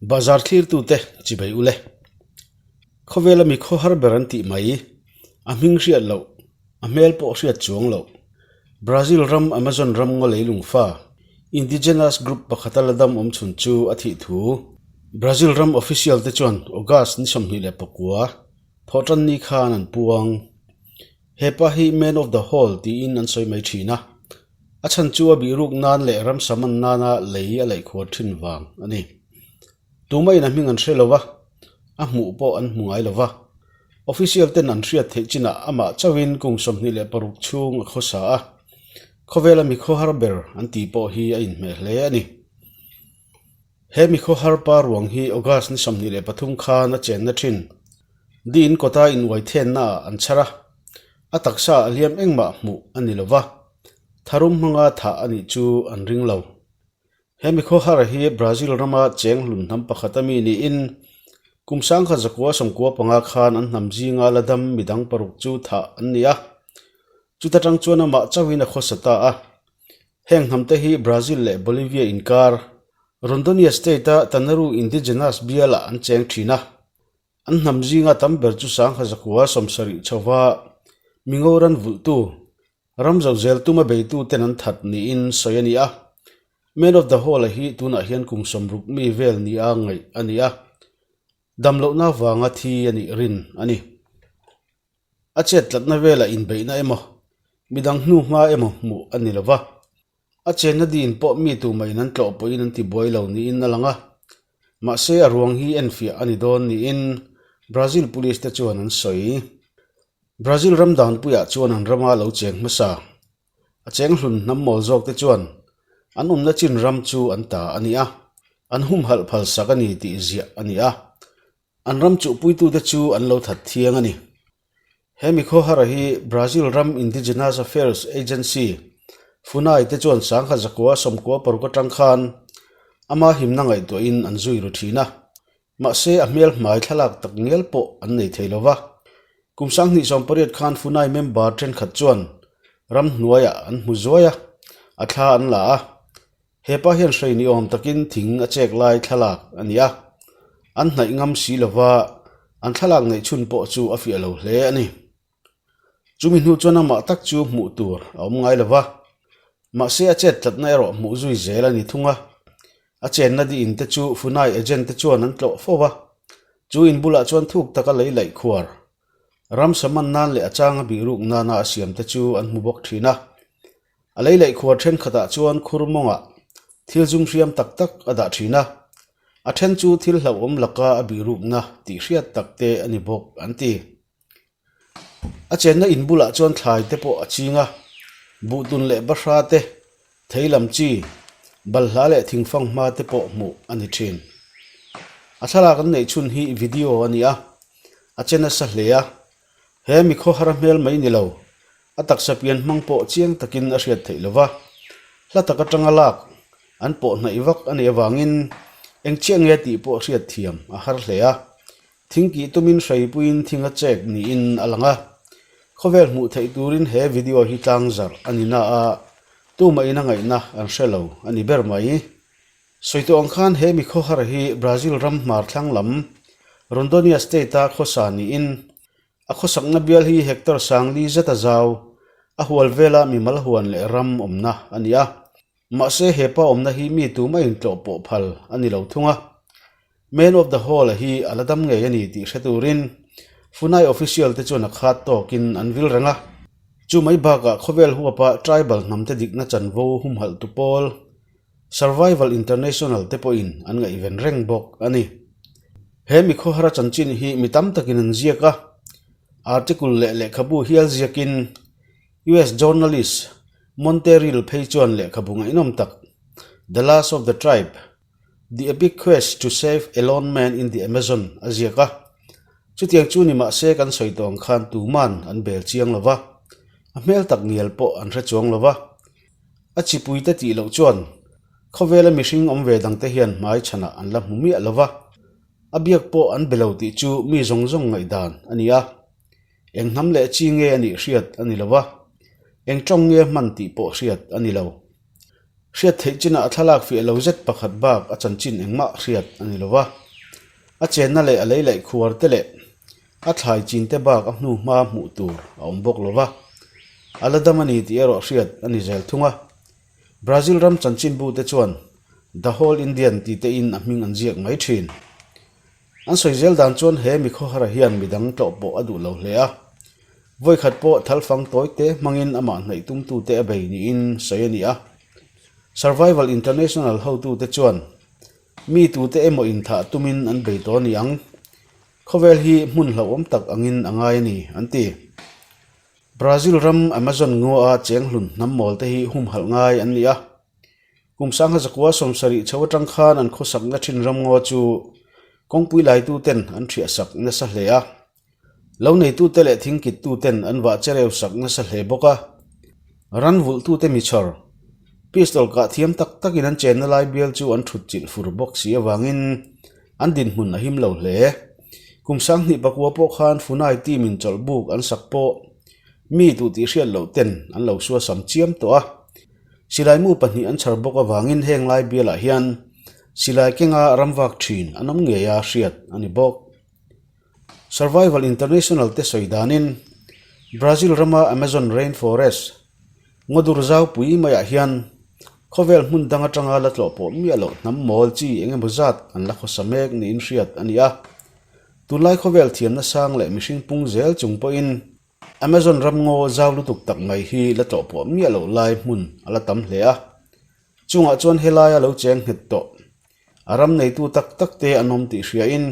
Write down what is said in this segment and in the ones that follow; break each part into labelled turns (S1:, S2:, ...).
S1: Bazar thlirtute chibai ule. Khawvela mi khawhar ber an tih mai, a hming hriat loh, a hmel pawh hriat chuang loh. Brazil ram Amazon ram ngaw leilung fa, indigenous group pakhata la dam awm chhun chu a thih thu Brazil ram official te chuan August ni 29, thawhtan ni khan an puang. He pa hi Man of the Hole tiin an sawi mai thin a, a chhan chu a bihruk nan leh ramsa man nana lei a laihkhuar thin vang a ni. Tumahin a hming an hre lo va, a hmuh pawh an hmu ngai lo va. Official ten an hriat theih chinah amah chauhin kum 26 chhung a khawsa a, khawvela mi khawhar ber an tih pawh hi a inhmeh hle a ni. He mi khawhar pa ruang hi August ni 23 khan a chenna thin. Di in kawta inuai thenna ah an chhar a, a taksa a hliam engmah hmuh a ni lo va, tharum hmanga thah a nih chu an ring lo. He mi khawhar hi Brazil rama cheng hlun hnam pakhat a mi niin kum 1995 khan an hnam zinga la dam midang paruk chu thah an ni a, chuta tang chuan amah chauhin a khawsa ta a. Heng hnamte hi Brazil leh Bolivia inkar, Rondonia state-a Tanaru indigenous bialah an cheng thin a. An hnam zinga tam ber chu 1970 chhova Mingoran vulhtu, ram zo zel tuma beitu ten an that niin sawi a ni a. Man of the Hall-a hi tunah hian kum 60 mi vel nia ngaih a ni a, dam lohna vanga thi a nih rin a ni. A chet tlatna velah inbeihna emaw, midang hnu hma emaw hmuh a ni lo va. A chenna din pawh mi tumah-in an tlawh pawhin an ti buai lo niin a lang a, mahse a ruang hi enfiah a ni dawn niin Brazil police te chuan an sawi. Brazil ram danpuiah chuan an rama lo cheng hmasa, a cheng hlun hnam mawl zawk te chuan an awmna chin ram chu an ta a ni a, an humhalh phalsak a ni tih ziah a ni a. An ram chuhpuitute chu an lo that thiang a ni. He mi khawhara hi Brazil ram Indigenous Affairs Agency, FUNAI, te chuan 1996 atang khan ama himna ngaihtuahin an zui ru thin a. Mahse a hmel hmai thlalak tak ngial pawh an nei thei lo va. Kum 2018 khan FUNAI member thenkhat chuan ramhnuaiah an hmu zuai a, a thla an la a. He pa hian hrei ni awm takin thing a chek lai thlalak a ni a, an hnaih ngam si lova an thlalak neih chhun pawh chu a fiah lo hle a ni. Chumi hnu chuan amah tak chu hmuh tur a awm ngai lova, mahse a chet tlatna erawh hmuh zui zel a ni thung a. A chenna di in te chu Funai agent te chuan an tlawh fo va, chu in bulah chuan thuk taka lei laih khuar, ramsa man nan leh a changa bihruk nana a siam te chu an hmu bawk thin a. A lei leh khuar thenkhatah chuan khur mawngah thil zum hriam tak tak a dah thin a, a then chu thil hlauhawm laka a bihrukna tih hriat tak te a ni bawk an ti. A chenna in bulah chuan thlai te pawh a ching a, buhtun leh bahra te, thei lam chi, balhla leh thingfang hma te pawh hmuh a ni thin. A thlalak an neih chhun hi video a ni a, a che nasa hle a, he mi khawhar hmel mai ni lo, A taksa pian hmang pawh chiang takin a hriat theih lo va, hla tak atanga lak an pawh hnaih vak a nih avangin eng chiah nge tih pawh hriat thiam a har hle a. Thingkih tumin hreipuiin thing a chek niin a lang a. Khawvel hmuh theih turin he video hi tlang zarh a ni na a, tumahin a ngaihna an hre lo a ni ber mai. Sawi tawh ang khan he mi khawhar hi Brazil ram hmar thlang lam Rondonia state-a khawsa niin A khawsakna bial hi hectare sangli zet a zau, a hual vela mimal huan leh ram awmna a ni a. Mahse he pa awmna hi mi tuma intlawh pawh phal a ni lo thung a. Man of the Hall-a hi a la dam ngei a ni tih hre turin Funai official te chuan a khat tawkin an vil reng a. Chu mai bakah khawvel huapa tribal hnamte dikna chanvo humhalhtu pawl Survival International te pawhin an ngaihven reng bawk a ni. He mi khawhara chanchin hi mi tam takin an ziak a, article leh lehkhabu hial ziakin US journalist Monte Reel phei chuan lehkhabu ngaihnawm tak The Last of the Tribe, The Epic Quest to Save a Lone Man in the Amazon a ziak a. Chutiang chu ni mahse kan sawi tawh ang khan tuman an bel chiang lo va, a hmel tak ngial pawh an hre chuang lo va. A chipuite tih loh chuan khawvela mihring awm ve dangte hian hmai chhanah an la hmu miah lo va, a biak pawh an be lo tih chu mi zawng zawng ngaihdan a ni a. Eng hnam leh chi nge a nih hriat a ni lo va, eng tawng nge hman tih pawh hriat a ni lo. Hriat theih chinah a thlalak fiah lo zet pakhat bak a chanchin engmah hriat a ni lo va. A chenna leh a lei laih khuar te leh a thlai chin te bak a hnu hma hmuh tur a awm bawk lo va. A la dam a ni tih erawh hriat a ni zel thung a. Brazil ram chanchinbu te chuan The Whole Indian ti tein a hming an ziak mai thin. An sawi zel dan chuan he mi khawhara hian midang tlawh pawh a duh lo hle a. Vawikhat pawh thalfang tawi te hmangin amah hnaih tumtute a bei niin sawi a ni a. Survival International hotute chuan mi tute emaw inthah tumin an bei tawh a ni ang. Khawvel hi hmun hlauhawm tak angin a ngai a ni, an ti. Brazil ram Amazon ngua-a cheng hlun hnam mawl te hi humhalh ngai an ni a. Kum sangha zakua 70 chho atang khan an khawsakna thin ramngaw chu kawngpui laituten an thiahsak nasa hle a. Lo neitute leh thingkittuten an vah chereu sak nasa hle bawk a. Ran vulhtute michhawr, pistol kah thiam tak takin an chenna lai bial chu an thut chilh fur bawk si avangin an dinhmun a him lo hle. Kum 2009 pawh khan Funai team in chawlh buk an sak pawh mi duh tih hriat loh ten an lo suasam chiam tawh a. Silai mu pahnih an chhar bawk avangin heng lai bialah hian silai kenga ramvak thin an awm ngei a hriat a ni bawk. Survival International te sawi danin Brazil rama Amazon rainforest ngaw dur zaupui maiah hian khawvel hmun dang atanga la tlawh pawh miah loh hnam mawl chi eng emaw zat an la khawsa mek niin hriat a ni a. Tunlai khawvel thiamna sang leh mihring pung zel chung pawhin Amazon ram ngaw zau lutuk tak mai hi la tlawh pawh miah loh lai hmun a la tam hle a. Chungah chuan helaia lo cheng nghet tawh. A ram neitu tak tak te an awm tih hriain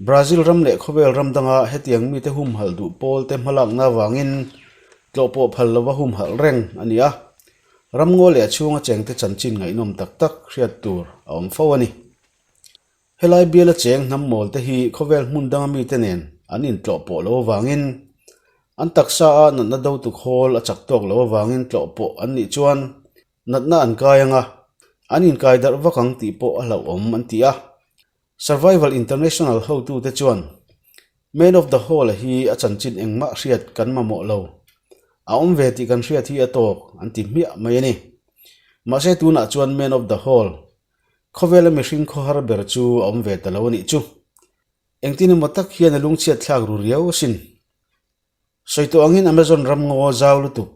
S1: Brazil ram leh khawvel ram danga hetiang mite humhalh duh pawl te hmalakna avangin tlawh pawh phal lova humhalh reng a ni a. Ram ngaw leh a chhunga chengte chanchin ngaihnawm tak tak hriat tur a awm fo a ni. Helai biala cheng hnam mawl te hi khawvel hmun danga mite nen an intlawh pawh lo avangin an taksa a natna dotu khawl a chak tawk lo avangin tlawh pawh an nih chuan natna an kai anga an inkai darh vak ang tih pawh a hlauhawm an ti a. Survival International hotute chuan Man of the Hall a hi a chanchin engmah hriat kan mamawh lo. A awm ve tih kan hriat hi a tawk an ti hmiah mai a ni. Mahse tunah chuan Man of the Hall Khawvela mihring khawhar ber chu a awm ve ta lo a nih chu. Engtin emaw tak hian a lungchhiat thlak ru riau asin. Sawi tawh angin Amazon ram ngaw zau lutuk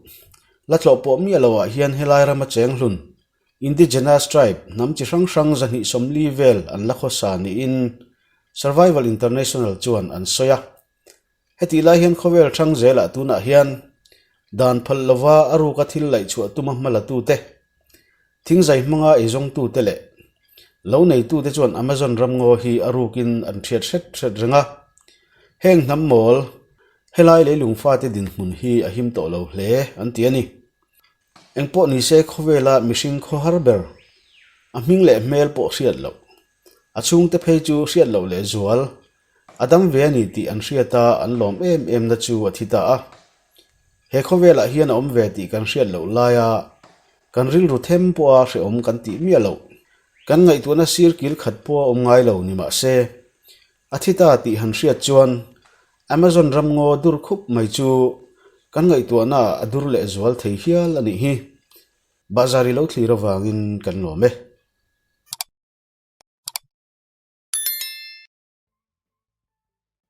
S1: la tlawh pawh miah loah hian helai rama cheng hlun Indigenous tribe hnam chi hrang hrang 240 vel an la khawsa niin Survival International chuan an sawi a. Hetih lai hian khawvel hrang zelah tunah hian dan phal lova a ruka thil laih chhuah tuma hmalatute, thingzai hmanga eizawngtute leh lo neitute chuan Amazon ramngaw hi a rukin an hriat hret hret reng a. Heng hnam mawl, helai leilung fate dinhmun hi a him tawh lo hle an ti a ni. Engpawh nise khawvela mihring khawhar ber, a hming leh hmel pawh hriat loh. A chhungte phei chu hriat loh leh zual a dam ve a ni tih an hriat a, an lawm em em na chu a thi ta a. He khawvelah hian a awm ve tih kan hriat loh laia kan rilru them pawha hrehawm kan tih miah loh, kan ngaihtuahna sir kil khat pawha awm ngai lo ni mah se, a thi ta tih han hriat chuan Amazon ramngaw dur khup mai chu kan ngaihtuahnaah a dur leh zual thei hial a nih hi. Bahzar i lo thlir avangin kan lawm e.